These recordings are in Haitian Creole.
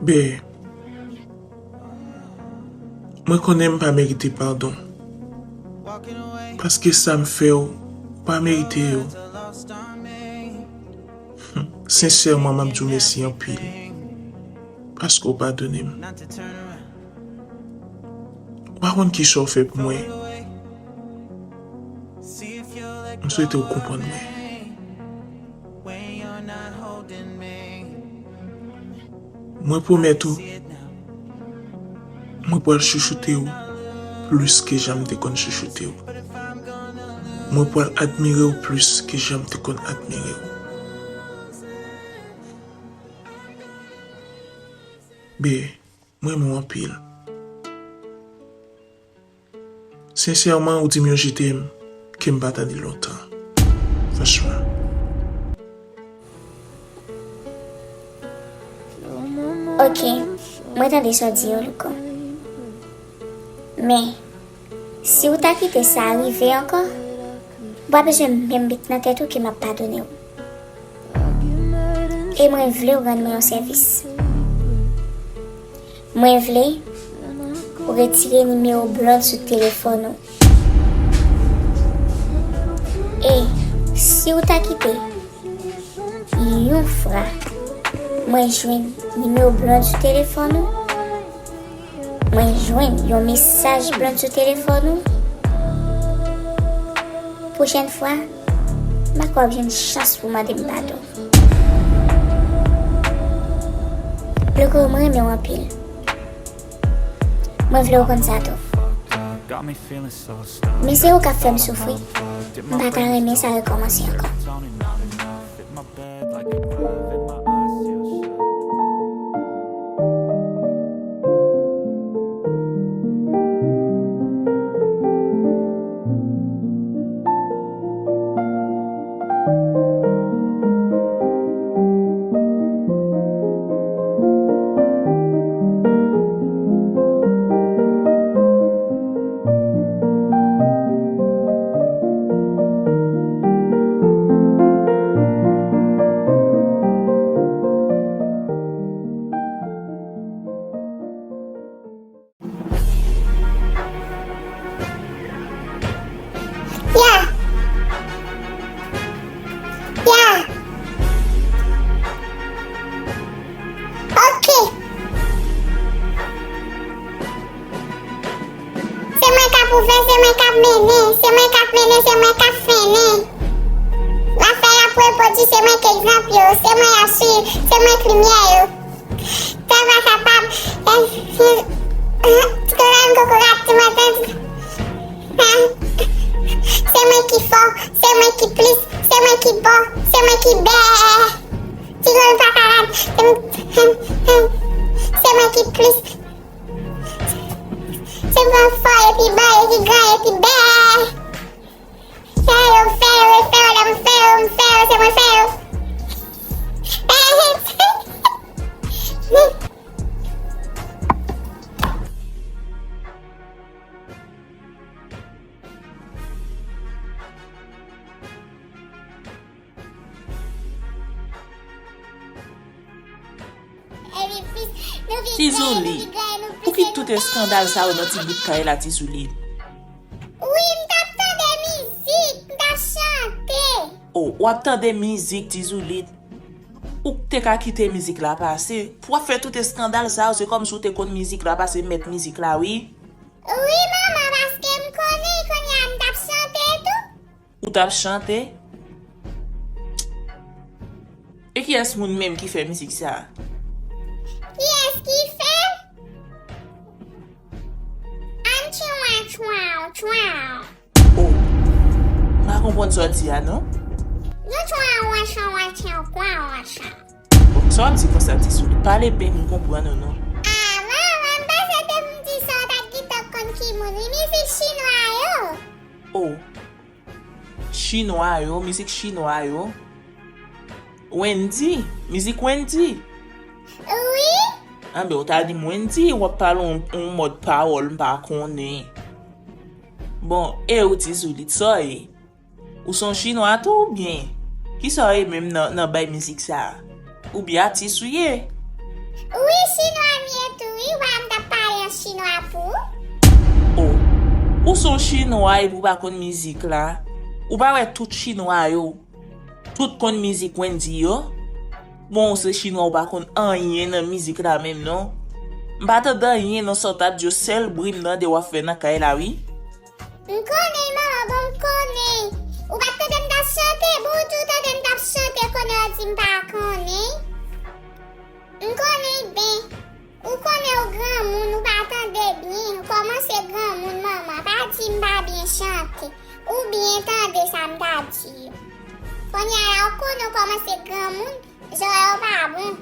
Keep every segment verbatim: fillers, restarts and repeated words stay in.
Bè, mwen konnen m pa merite padon. Paske sa m fè w, ou pa merite yo. Sensèman, m ap di w mèsi anpil. Paske w padone m. Ou pa konn kisa w fè pou mwen. M swete w konprann mwen. Mwen pwomèt ou, mwen pral chouchoute w plis ke jan m te konn chouchoute w. Mwen pral admire w plis ke jan m te konn admire w. Bè, mwen renmen w anpil. Sensèman, ou di m yon je t'aime ke m pa tande lontan. Franchman. Ok, mwen tande sa w di yo, Louko. Men, si w ta kite sa rive ankò, ou pa bezwen menm met nan tèt ou ke m ap padone w. E mwen vle w rann mwen yon sèvis. Mwen vle ou retire nimewo Blonde sou telefòn ou. E si w ta kite yon fwa mwen jwenn nimewo Blonde sou telefòn ou, mwen jwenn yon mesaj Blonde sou telefòn ou, pwochèn fwa, m pa kwè w ap jwenn chans pou w mande m padon. Louko, mwen renmen w anpil. Mwen vle w konn sa tou. Men se ou k ap fè m soufri. M pa ta renmen sa rekòmanse ankò. Ya. Ya. Ok. Se mwen k ap ouvè, se mwen k ap mennen, se mwen k ap mennen, se mwen k ap frennen. Zafè y ap repwodui, se mwen k egzanp yo, se mwen y ap swiv, se mwen k limyè yo. Tèlman kapab, ti kokorat, ti maten, se mwen ki fò, se mwen ki plis, se mwen ki bon, se mwen ki bè. Ti grann pakarad, se mwen ki plis. Se mwen fò epi bon, epi gran, epi bè. Fè yo, fè yo, fè yo, lè m fè yo, m fè yo, se mwen fè yo. Ti Zoulit, pou ki tout eskandal sa yo nan ti bout kay la, Ti Zoulit? Wi, m t ap tande mizik, m t ap chante. O, w ap tande mizik, Ti Zoulit. Ou te ka kite mizik la pase pou w ap fè tout eskandal sa yo, se kòmsi w te konn mizik la pase mèt mizik la, wi. Wi, manman, paske m konnen kounye a m t ap chante tou. Ou t ap chante? E kiyès moun menm ki fè mizik sa a? Kiyès ki fè? An tchwa tchwa tchwa. O, m pa konprann sa w di a non. Yo tchwa wacha wacha kwa wacha. Bon, sa w ap di konsa, Ti Zoulit? Pale byen m konprann ou non. A, manman, m panse te m di sa w ta gentan konn ki moun wi, mizik chinwa yo. O. Chinwa yo, mizik chinwa yo. Wendy, mizik Wendy. Wi. Anben, ou ta di m Wendy, w ap pale yon, yon mòd pawòl m pa konnen. Bon, e ou Ti Zoulit, sa w ye? Ou se yon chinwa tou oubyen? Kisa w ye menm nan, nan bay mizik sa a? Oubyen atis ou ye? Wi, chinwa m ye tou, wi, w pa wè m t ap pale an chinwa pou ou? O, ou se yon chinwa epi w pa konn mizik la? Ou pa wè tout chinwa yo, tout konn mizik Wendyy yo? Bon, ou se chinwa, ou pa konn anyen nan mizik la menm non. M pa tande anyen nan sa w t ap di yo, sèl bri m tande w ap fè nan kay la wi. M konnen, manman, bon, m konnen. Ou pa t tande m t ap chante, bon, ou tou tande m t ap chante, konnen w di m pa konnen. M konnen byen. Ou konnen w granmoun, ou pa tande byen. Ou kòmanse granmoun, manman. Pa di m pa byen chante. Ou byen tande sa m t ap di yo. Kounye a la, ou konnen w kòmanse granmoun, zòrèy ou pa bon.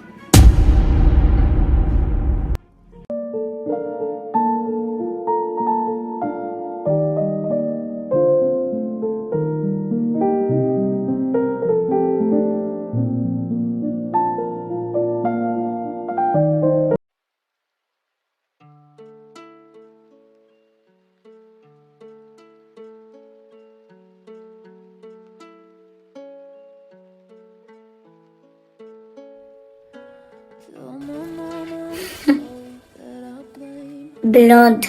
Blonde.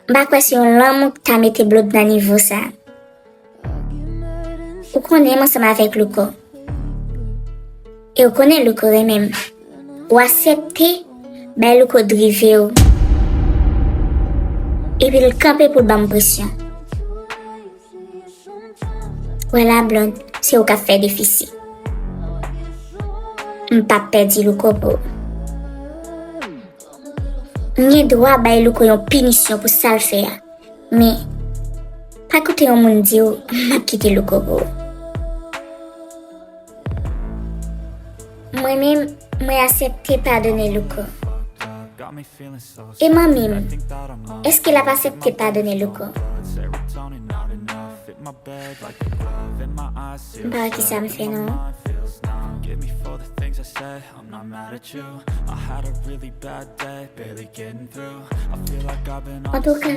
M pa kwè se yon lanmou ki ta mete Blonde nan nivo sa. Ou konnen m ansanm avèk Louko. E ou konnen Louko renmen m. Ou aksepte bay Louko drive w. Epi l kanpe pou l ban m presyon. Wè la, Blonde, se ou k ap fè defisi. M p ap pèdi Louko pou ou. M gen dwa bay Louko yon pinisyon pou sa l fè a. Men, pa koute yon moun di w m ap kite Louko pou ou. Mwen menm, mwen aksepte padone Louko. E manmi m, èske l ap aksepte padone Louko? M pa wè kisa m fè non. Antouka,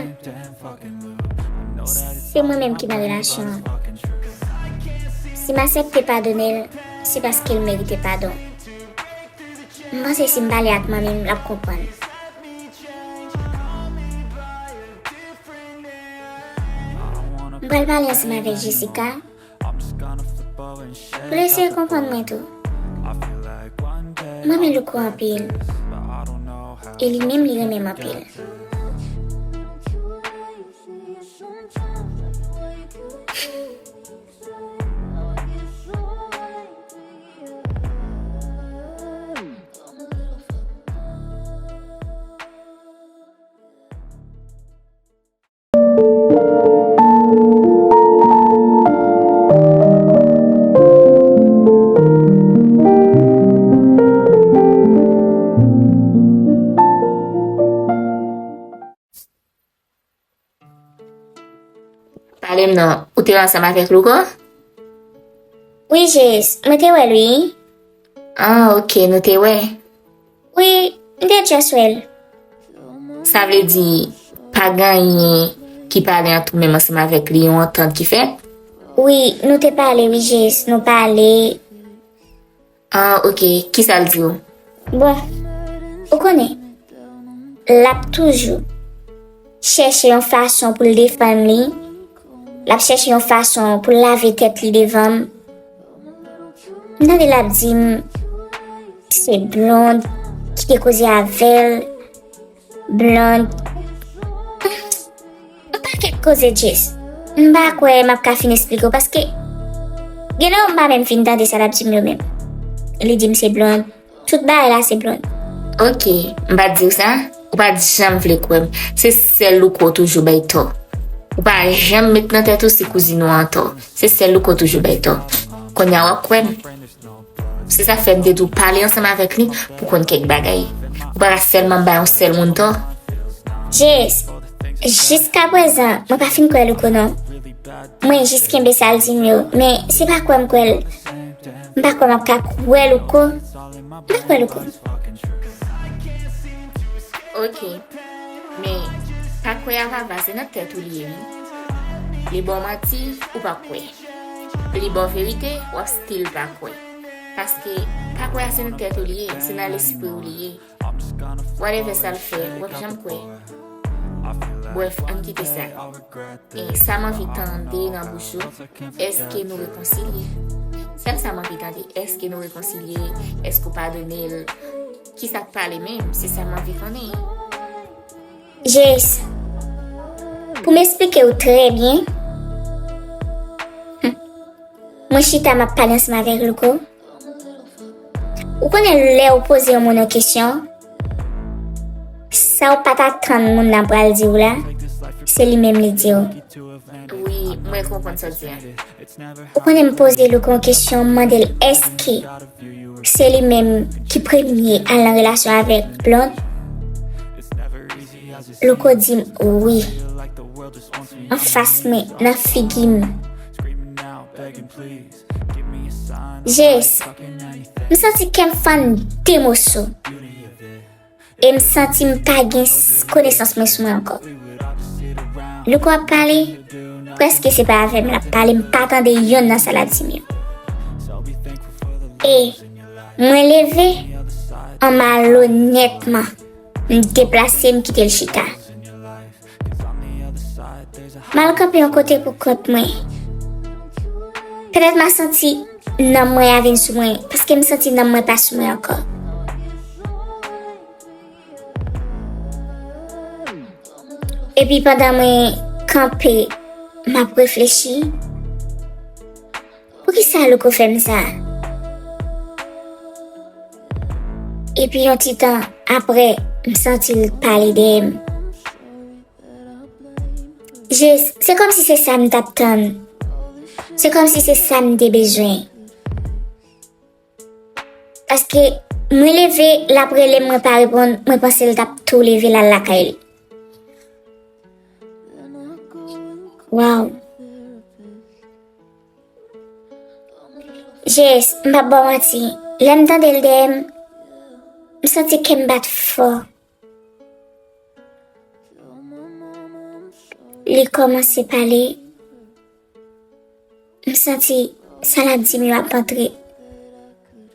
se mwen menm ki nan relasyon an. Si m aksepte padone l, se paske l merite padon. M panse si m pale ak manmi m, l ap konprann. M pral pale ansanm avèk Jessica pou l eseye konprann mwen tou. M renmen Louko anpil. E li menm, li renmen m anpil. Pale m non, ou te ansanm avèk Louko? Wi, Jess, mwen te wè l, wi. Ah, ok, nou te wè. Wi, m te just wè l. Sa vle di, pa gen anyen ki pale ant ou menm ansanm avèk li, yon antant ki fèt? Wi, nou te pale, wi, Jess, nou pale. Ah, ok. Kisa l di w? Bon, ou konnen, l ap toujou chèche yon fason pou l defann li. L ap chèche yon fason pou l lave tèt li devan m. M tande l ap di m se Blonde ki te koze avè l. Blonde. Yon pakèt koze, Jess. M pa kwè m ap ka fin esplike w, paske genlè m pa menm fin tande sa l ap di m yo menm. Li di m se Blonde. Tout bagay la se Blonde. Ok, m pa t di w sa. Ou pa t janm vle kwè m. Se sèl Louko w toujou bay tò. Ou pa janm met nan tèt ou se kouzin ou an tò. Se sèl Louko w toujou bay tò. Kounye a w ap kwè m. Se sa k fè m te di w pale ansanm avèk li pou konn kèk bagay. Ou pa ka sèlman bay yon sèl moun tò. Jess, jiskaprezan, mwen pa fin kwè Louko non. Mwen jis kenbe sa l di m yo, men se pa kwè m kwè l. M pa kwè m ap ka kwè Louko. M pa kwè Louko. Ok, men pa kwè a pa vaze nan tèt ou li ye wi. Li ba w manti, ou pa kwè. Li ba w verite, w ap still pa kwè. Paske pa kwè a se nan tèt ou li ye, se nan lespri w li ye. Whatever sa l fè, w ap janm kwè. Brèf, ann kite sa. E sa m anvi tande nan bouch ou, èske nou rekonsilye? Sèl sa m anvi tande, èske nou rekonsilye? Èske w padone l? Kisa k pale menm? Se sa m anvi konnen. Jess, pou m esplike w trè byen, hmm, mwen chita m ap pale ansanm avèk Louko. Ou konnen lè ou poze yon moun yon kesyon, sa w pa t atann moun nan pral di w la, se li menm li di w. Wi, mwen konprann sa w di a. Ou konnen m poze Louko yon kesyon, m mande l èske se li menm ki premye al nan relasyon avèk Blonde? Louko di m wi. Anfas mwen, nan figi m. Jess, m santi kè m fann de moso. E m santi m pa gen s- konesans mwen sou mwen ankò. Louko ap pale, prèske se pa avè m l ap pale, m pa tande yonn nan sa l ap di m yo. E mwen leve, an malonètman, m deplase, m kite l chita. M al kanpe yon kote pou kont mwen. Petèt m a santi nanm mwen a vin sou mwen, paske m santi nanm mwen pa sou mwen ankò. Epi pandan mwen kanpe, m ap reflechi, poukisa Louko fè m sa? Epi yon ti tan apre, m santi l pale dèyè m. Jess, se kòmsi se sa m t ap tann. Se kòmsi se sa m te bezwen. Paske mwen leve, l ap rele m, mwen pa reponn, mwen panse l t ap tou leve l al lakay li. Waw. Jess, m p ap ba w manti, lè m tande l dèyè m, m santi kè m bat fò. Li kòmanse pale. M santi sa l ap di m yo ap antre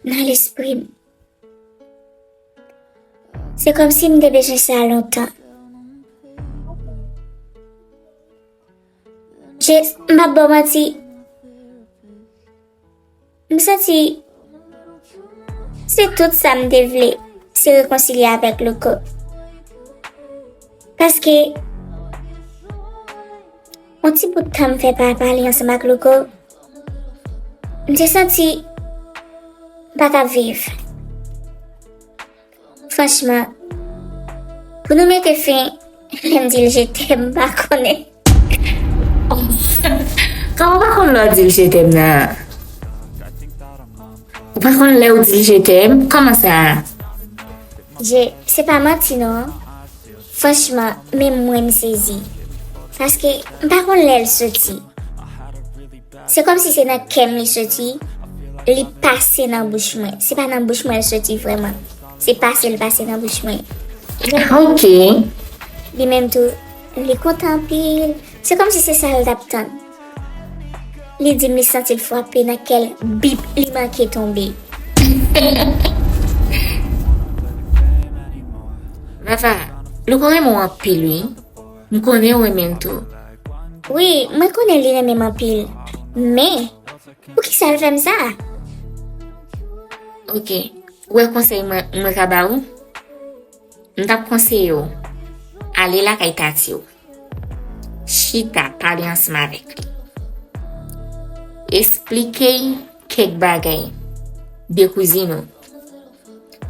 nan lespri m. Se kòmsi m te bezwen sa lontan. Jess, m p ap ba w manti. M santi se tout sa m te vle, se rekonsilye avèk Louko. Paske, yon ti bout tan m fè pa pale ansanm ak Louko, m te santi m pa t ap viv. Franchman, pou nou mete fen, lè m di l je t'aime, m pa konnen. Kòman w pa konn lè w di l je t'aime nan? Ou pa konn lè w di l je t'aime? Kòman sa? Je, se pa manti non. Franchman, menm mwen m sezi. Paske m pa konn lè l soti. Se kòmsi se nan kè m li soti, li pase nan bouch mwen. Se pa nan bouch mwen l soti vrèman. Se pase l pase nan bouch mwen. Ok. Li menm tou, li kontan anpil. Se kòmsi se sa l t ap tann. Li di m li santi l frape nan kè l, bip, li manke tonbe. Vava, Louko renmen w anpil wi. M konnen w renmen l tou. Wi, mwen konnen li renmen m anpil. Men, poukisa l fè m sa? Ok, ou wè konsèy mwen, mwen ka ba ou? M t ap konseye w ale lakay tati w. Chita, pale ansanm avèk li. Esplike l kèk bagay de kouzin ou.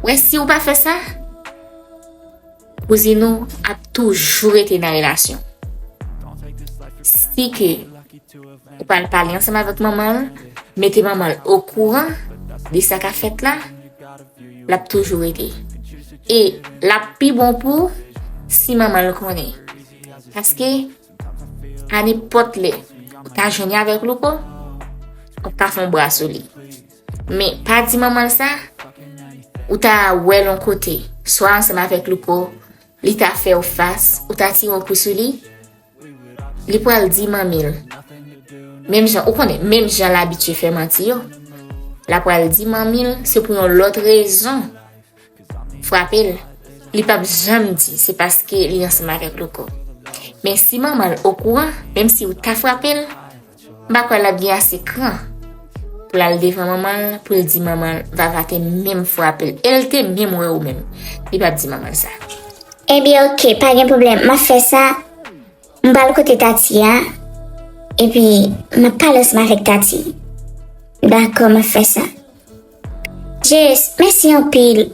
Wè, si w pa fè sa, kouzin ou ap toujou rete nan relasyon. Si ke ou pral pale ansanm avèk manman l, mete manman l okouran de sa k ap fèt la, l ap toujou rete. E l ap pi bon pou w si manman l konnen. Paske, a nenpòt lè, ou ta jwenn avèk Louko, w ap ka fè yon bra sou li. Men, pa di manman l sa, ou ta wè l yon kote, swa ansanm avèk Louko, li ta fè w fas, ou ta tire yon kou sou li, li pral di manmi l. Menm jan, ou konnen, menm jan l abitye fè manti yo. L ap pral di manmi l se pou yon lòt rezon frape l. Li p ap janm di se paske li ansanm avèk Louko. Men si manman l okouran, menm si w ta frape l, m pa kwè l ap gen ase kran pou l al devan manman l, pou l di manman l Vava te menm frape l. E l te menm wè ou menm. Li p ap di manman l sa. Ebyen, oke, pa gen pwoblèm. M ap fè sa. M pral kote Tati a. Epi, m ap pale ansanm avèk Tati. Dakò, m ap fè sa. Jess, mèsi anpil.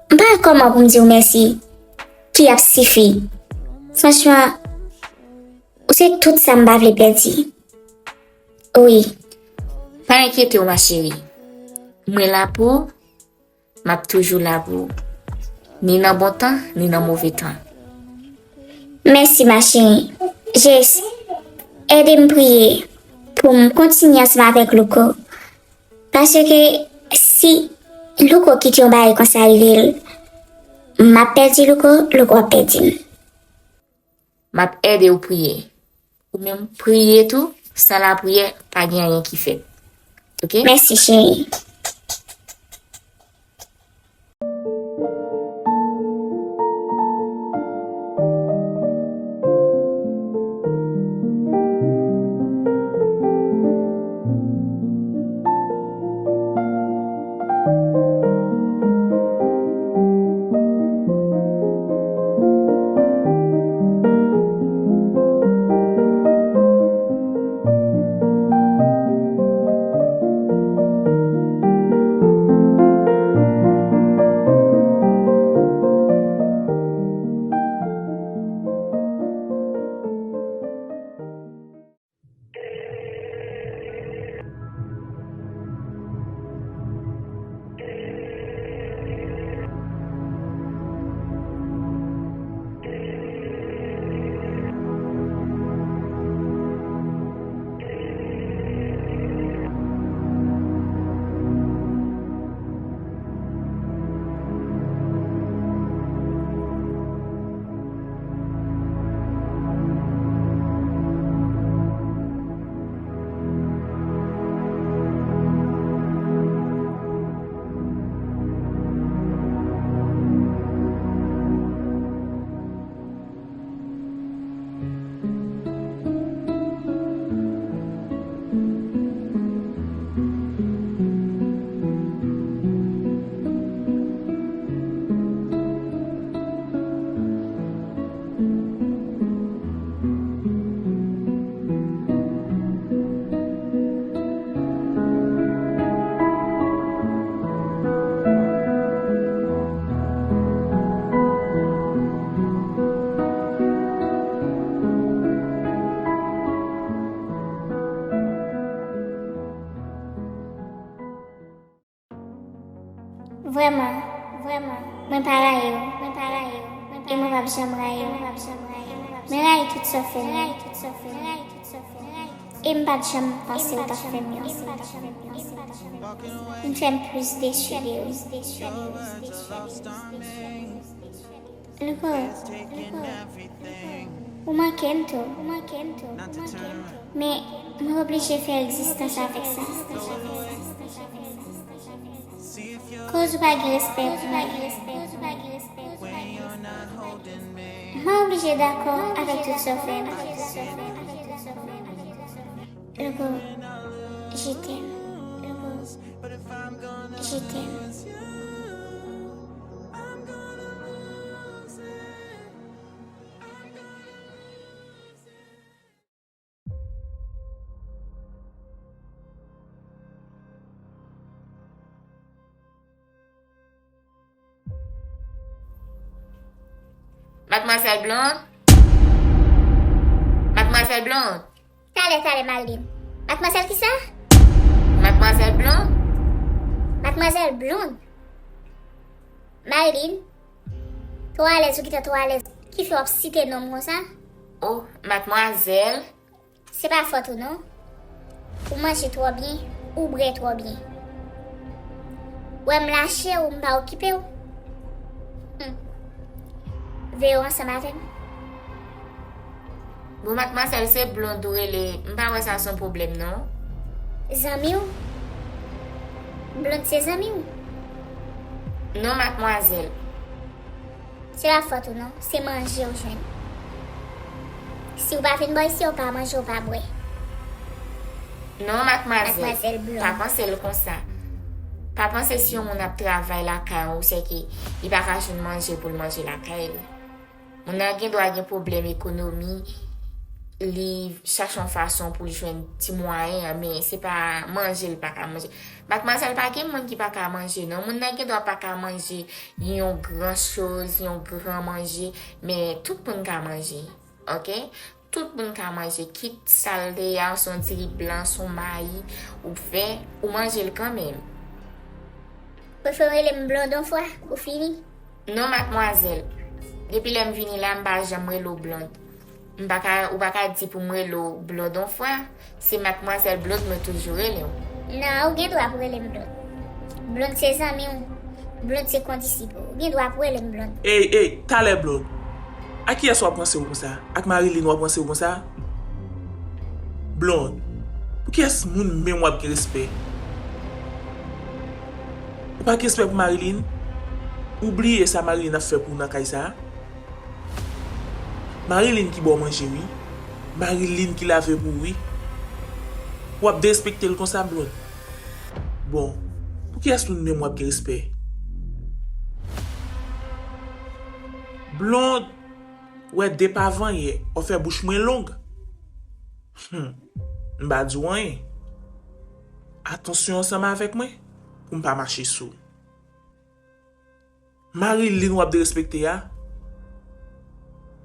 M pa wè kòman pou m di w mèsi ki ap sifi. Franchman, ou se tout sa m pa vle pèdi. Wi. Pa enkyete w, ma chérie. Mwen la pou ou. M ap toujou la pou ou. Ni nan bon tan, ni nan move tan. Mèsi, ma chérie. Jess, ede m priye pou m kontinye ansanm avèk Louko. Paske si Louko kite yon bagay konsa rive l, m ap pèdi Louko, Louko ap pèdi m. M ap ede w priye. Ou menm priye tou, san lapriyè, pa gen anyen ki fèt. Oke? Mèsi, cheri. Vrèman, vrèman, mwen pa rayi w, mwen pa rayi w, e mwen p ap janm rayi w. Mwen rayi tout sa w fè m yo. E m pa t janm panse w t ap fè m yo. M fè m plis desi de ou. Louko, ou manke m tou, ou manke m tou, ou manke m tou. Men, mwen oblije fè egzistans avèk sa. Koz ou pa gen respè pou mwen. Mwen oblije dakò avèk tout sa w fè m. Louko, je t'aime. Louko, je t'aime. Madmwazèl Blonde? Madmwazèl Blonde? Talè, talè, Marlene. Madmwazèl kisa? Madmwazèl Blonde? Madmwazèl Blonde? Marlene? Twò alèz, ou gentan twò alèz. Ki fè w ap site non m konsa? Oh, madmwazèl. Se pa fòt ou non. Ou manje twò byen, ou bwè twò byen. Ou wè m lache w, m pa okipe w. Hum. Veye w ansanm avè m. Bon, madmwazèl, se Blonde ou rele, m pa wè sa se yon pwoblèm non. Zanmi w? Blond se zanmi w? Non, madmwazèl. Se pa fòt ou non, se manje w jwenn. Si w pa vin bò isi, w pa manje, w pa bwè. Non, madmwazèl. Madmwazèl Blond. Pa panse l konsa. Pa panse si yon moun ap travay lakay ou, se ke li pa ka jwenn manje pou l manje lakay li. Moun nan gen dwa gen pwoblèm ekonomi, li chache yon fason pou l jwenn ti mwayen an, men se pa manje l pa ka manje. Madmwazèl, pa gen moun ki pa ka manje non. Moun nan gen dwa pa ka manje yon gran choz, yon gran manje, men tout moun ka manje. Oke? Tout moun ka manje, kit sa l te ye a, se yon diri blan, se yon mayi ou fè, ou manje l kanmenm. Prefere w rele m Blond yon fwa, ou fini? Non, madmwazèl. Depi lè m vini la, m pa janm rele w Blond. M pa ka, ou pa ka di pou m rele w Blond yon fwa. Se madmwazèl Blond mwen toujou rele w. Non, ou gen dwa pou rele m Blond. Blond se zanmi w. Blond se kondisip ou. Ou gen dwa pou rele m Blond. Ey, ey, talè Blond. A kiyès w ap ranse w konsa? Ak Marilyn w ap ranse w konsa? Blond, pou kiyès moun menm w ap gen respè? Ou pa gen respè pou Marilyn? Ou bliye sa Marilyn ap fè pou ou nan kay sa a? Marilyn ki ba w manje, wi. Marilyn ki lave pou ou, wi. W ap derespekte l konsa, Blond? Bon, pou kiyès moun menm w ap gen respè? Blond, w wè depi avanyè, w ap fè bouch mwen long. Hmm, m pa di w anyen. Atansyon ansanm avèk mwen, pou m pa mache sou w. Marilyn w ap derespekte a?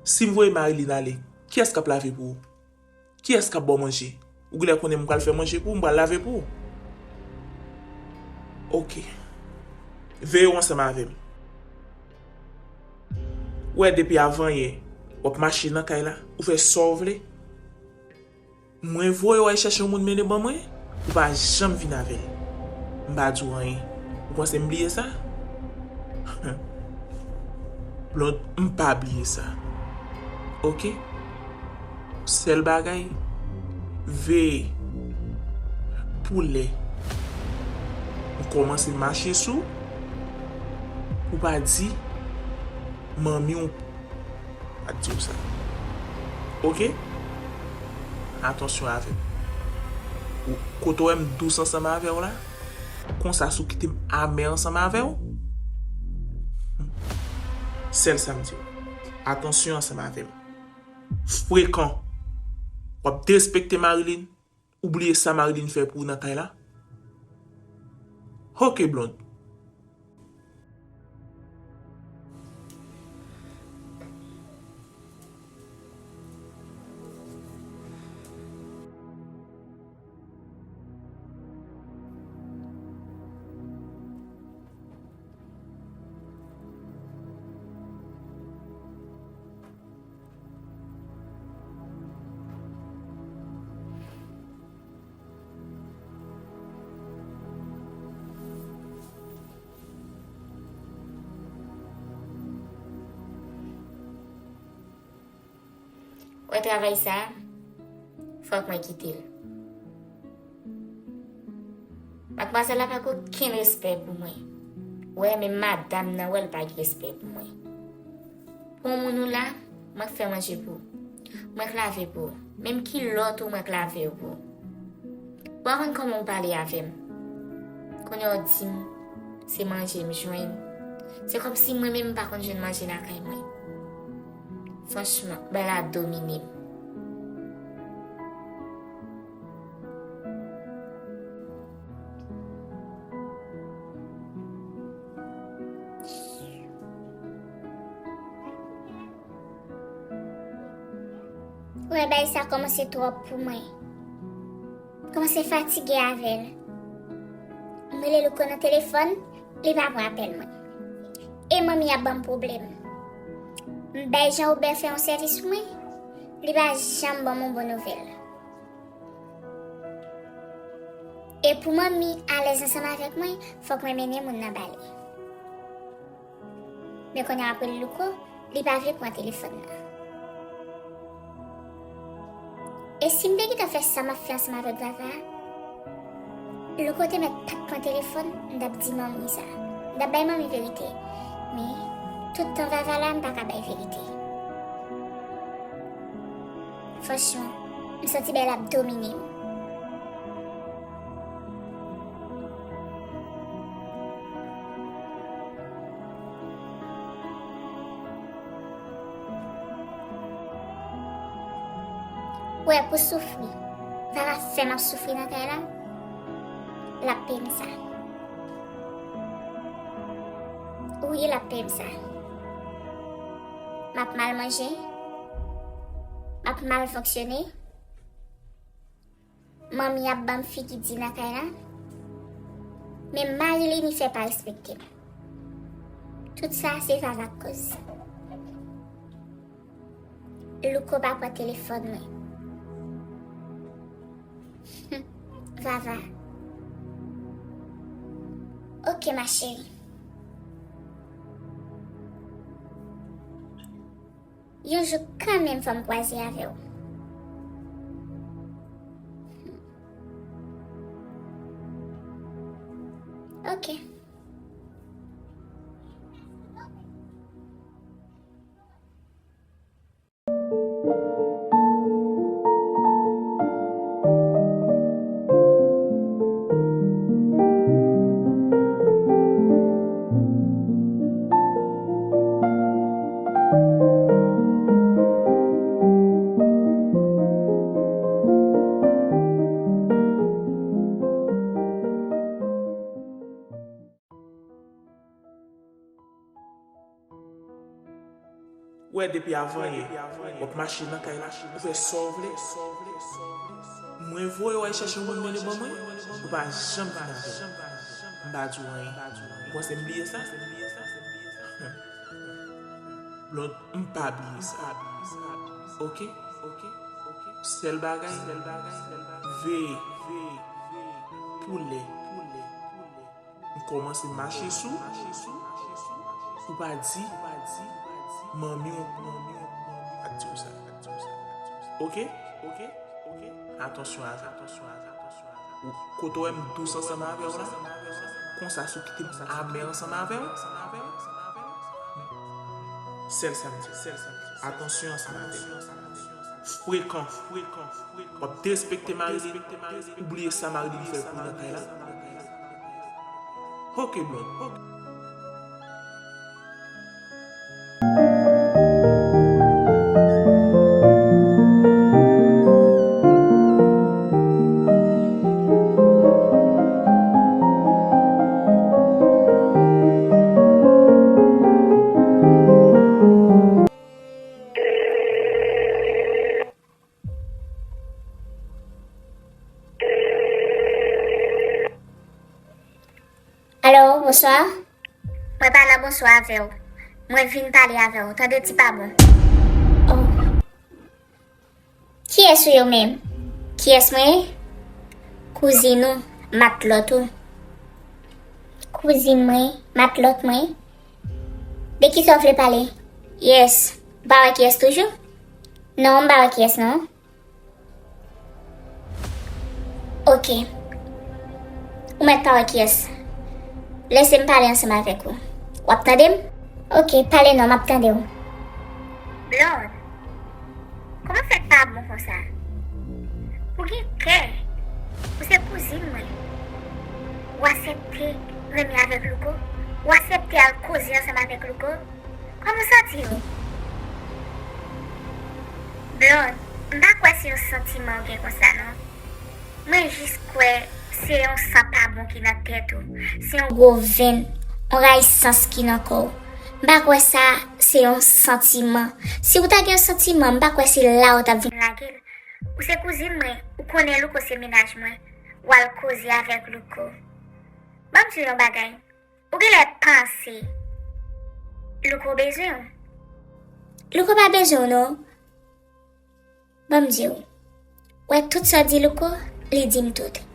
Si m voye Marilyn ale, kiyès k ap lave pou ou? Kiyès k ap ba w manje? Ou genlè konnen m pral fè manje pou ou, m pral lave pou ou. Oke. Veye w ansanm avè m. Ou wè depi avanyè, w ap mache nan kay la, ou fè sa w vle. Mwen voye w al chèche yon moun mennen ban mwen, ou pa janm vin avè l. M pa di w anyen. Ou panse m bliye sa? Blond, m pa bliye sa. Oke? Sèl bagay, veye pou lè m kòmanse mache sou, pou w pa di manmi w pa t di w sa. Oke? Atansyon avè m. Ou, kote w wè m dous ansanm avè w la? Konsa si w kite m amè ansanm avè w? Sèl sa m di w. Atansyon ansanm avè m. Frekan. W ap derespekte Marilyn. Ou bliye sa Marilyn fè pou ou nan kay la? Oke, Blond. Wè travay sa a, fòk mwen kite l. Madmwazèl la pa gen okenn respè pou mwen. Wè, menm madanm nan wè l pa gen respè pou mwen. Pou yon moun ou la, mwen k fè manje pou ou. Mwen k lave pou ou. Menm kilòt ou, mwen k lave yo pou ou. Ou pa konn kòman ou pale avè m. Kounye a w di m, se manje m jwenn. Se kòmsi mwen menm m pa konn jwenn manje lakay mwen. Franchman, bagay la domine m. Wè, bagay sa kòmanse twòp pou mwen. M kòmanse fatige avè l. M rele Louko nan telefòn, li pa pran apèl mwen. E manmi ap ban m pwoblèm. M bay Jean Robert fè yon sèvis pou mwen, li pa janm ban m yon bon nouvèl. E pou manmi alèz ansanm avèk mwen, fòk mwen mennen moun nan ba li. Men kounye a apre Louko, li pa vle pran telefòn nan. E si m te gentan fè sa m ap fè ansanm avèk Vava a? Louko te mèt pa t pran telefòn, m t ap di manmi sa. M t ap bay manmi verite. Men, tout tan Vava la, m pa ka bay verite. Franchman, m santi Bèl ap domine m. Ou wè, pou soufri, Vava fè m ap soufri nan kay la, l ap peye m sa. Wi, l ap peye m sa. M ap mal manje, m ap mal fonksyone. Manmi ap ban m figi di nan kay la. Men mari Lenifè pa respekte m. Tout sa se Vava k koz. Louko pa pran telefòn mwen. Vava. Ok, ma chérie. Yon jou kanmenm fò m kwaze avè w. Ok. Wè, depi avanyè, w ap mache nan kay la, ou fè sa w vle. Mwen voye w al chèche yon moun mande ban mwen, ou pa janm vin avè m. M pa di w anyen. Ou panse m bliye sa? Blond, m pa bliye sa. Ok? Sèl bagay, veye pou lè m kòmanse mache sou, ou pa di manmi w, manmi w pa di w sa. Ok? Atansyon a sa. Ou, kote w wè m dous ansanm avè w la, konsa si w kite m amè ansanm avè w, sèl sa m di, atansyon ansanm avè m. Frekan, w ap derespekte Marilyn, ou bliye sa Marilyn fè pou w nan kay la. Ok, Blond. Alo, bonswa. Mwen pa nan bonswa avè w. Mwen vin pale avè w. Tande ti pa bon. Oh. Kiyès ou ye ou menm? Kiyès mwen ye? Kouzin ou, matlòt ou. Kouzin mwen, matlòt mwen. De kisa w vle pale? Yes. Ou pa wè kiyès toujou? Non, m pa wè kiyès non. Ok. Ou mèt pa wè kiyès. Lese m pale ansanm avèk ou. W ap tande m? Ok, pale non, m ap tande w. Blond, kòman fè pa bon konsa? Ou gen kè. Ou se kouzin mwen. Ou aksepte renmen avèk Louko? Ou aksepte al koze ansanm avèk Louko? Kòman w santi w? Blond, m pa kwè se yon santiman w gen konsa non. Mwen jis kwè se yon san pa bon ki nan tèt ou. Se yon gwo venn, yon rayisans ki nan kò w. M pa kwè sa se yon santiman. Si w ta gen yon santiman, m pa kwè se la w t ap vin lage l. Ou se kouzin mwen, ou konnen Louko se mennaj mwen. W al koze avèk Louko. Ban m di w yon bagay. Ou genlè panse Louko bezwen w. Louko pa bezwen w non. Ban m di w. Wè tout sa w di Louko, li di m tout.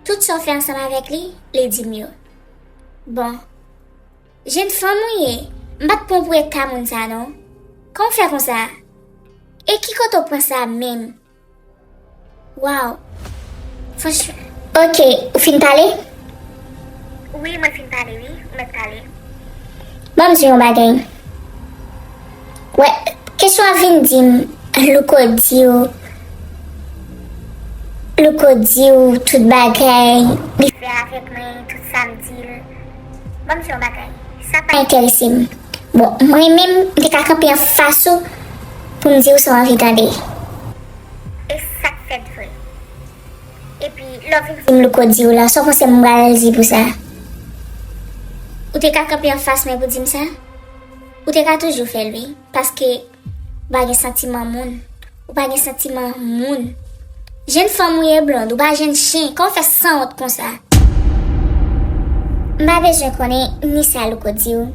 Tout sa w fè ansanm avèk li, li di m yo. Bon. Jèn fanm ou ye, m pa t pran w pou eta moun sa non. Kòman w fè konsa? E ki kote w pran sa menm? Waw. Franchman, Ok, ou fin pale? Wi, mwen fin pale, wi. Ou mèt pale. Ban m di w yon bagay. Wè, kesyon an vin di m, Louko di w, Louko di w tout bagay. Li fè avèk mwen, tout sa m di l. Ban m di w yon bagay. Sa pa enterese m. Bon, mwen menm, m te ka kanpe anfas ou pou m di w sa w anvi tande. E sa k fèt vre. Epi, lè w vin di m Louko di w la, sa w panse m pral di pou sa? Ou te ka kanpe anfas mwen pou di m sa? Ou te ka toujou fè l, wi, paske ou pa gen santiman moun. Ou pa gen santiman moun. Jèn fanm ou ye, Blonde, ou pa jèn chen. Kòman w fè sanwont konsa? M pa bezwen konnen ni sa Louko di w,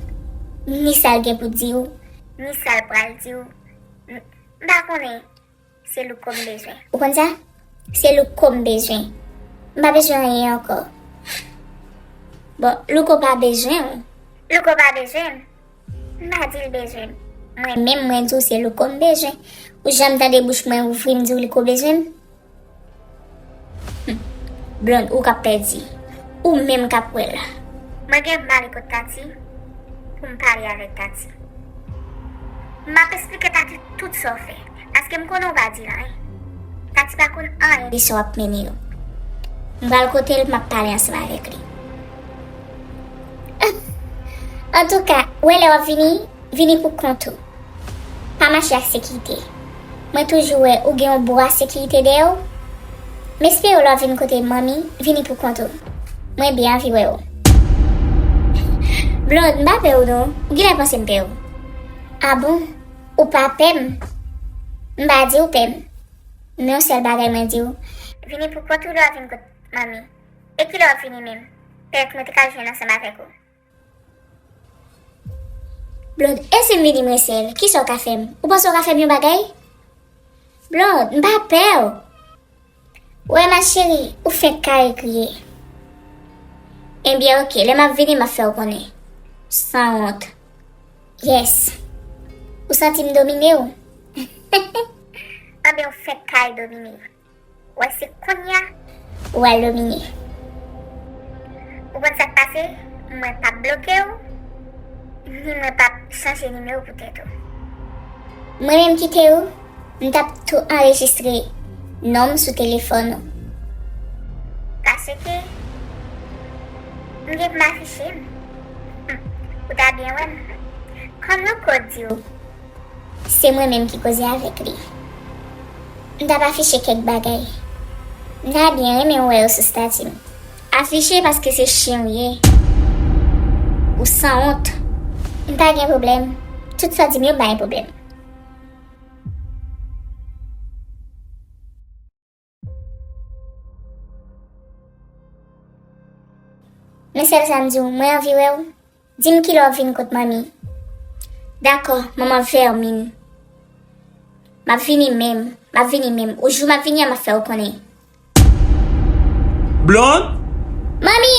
ni sa l gen pou di w, ni sa l pral di w. M, m pa konnen. Se Louko m bezwen. Ou konn sa? Se Louko m bezwen. M pa bezwen anyen ankò. Bon, Louko pa bezwen w. Louko pa bezwen m. M pa di l bezwen m. Mwen menm, mwen di w se Louko m bezwen. Ou janm tande bouch mwen ouvri m di w Louko bezwen m? Hum. Blonde, ou k ap pèdi. Ou menm k ap wè la. Mwen gen pou m ale kot Tati pou m pale avèk Tati. M ap esplike Tati tout sa w fè, paske m konnen w pa di l anyen. Tati pa konn anyen de sa w ap mennen yo. M pral kote l, m ap pale ansanm avèk li. Antouka, wè lè w ap vini, vini pou kont ou. Pa mache ak sekirite. Mwen toujou wè ou gen yon bwa sekirite dèyè w. M espere w lè w vin kote manmi, vini pou kont ou. Mwen byen anvi wè w. Blonde, m pa pè w non. Ou genlè panse m pè w. A bon? Ou pa pè m? M pa di w pè m. Men yon sèl bagay mwen di w. Vini pou kont ou lè w vin kote manmi. E kilè w ap vini menm? Pètèt mwen te ka jwenn ansanm avèk ou. Blonde, e si m vini mwen sèl, kisa w ka fè m? Ou panse w ka fè m yon bagay? Blonde, m pa pè w. Wè ma chérie, ou fenk kare kriye. Ebyen ok, lè m ap vini m ap fè w konnen. Sanwont. Yes. Ou santi m domine w? Anben w fenk kare domine. Wè se kounye a ou al domine. Ou konn sa k pase? Mwen p ap bloke w, ni mwen p ap chanje nimewo pou tèt ou. Mwen menm kite w, m t ap tou anrejistre non m sou telefòn ou. Paske m gen pou m afiche m. Hum, ou ta byen wè m. Kòm Louko di w. Se mwen menm ki koze avèk li. M t ap afiche kèk bagay. M ta byen renmen w wè yo sou stati m. Afiche paske se chen w ye. Ou sanwont. M pa gen pwoblèm. Tout sa w di m yo m pa gen pwoblèm. Men sèl sa m di w, mwen anvi wè w. Di m kilè w ap vin kot manmi. Dakò, manman vèmin. M ap vini menm, m ap vini menm. Ou jou m ap vini a, m ap fè w konnen. Blonde? Manmi!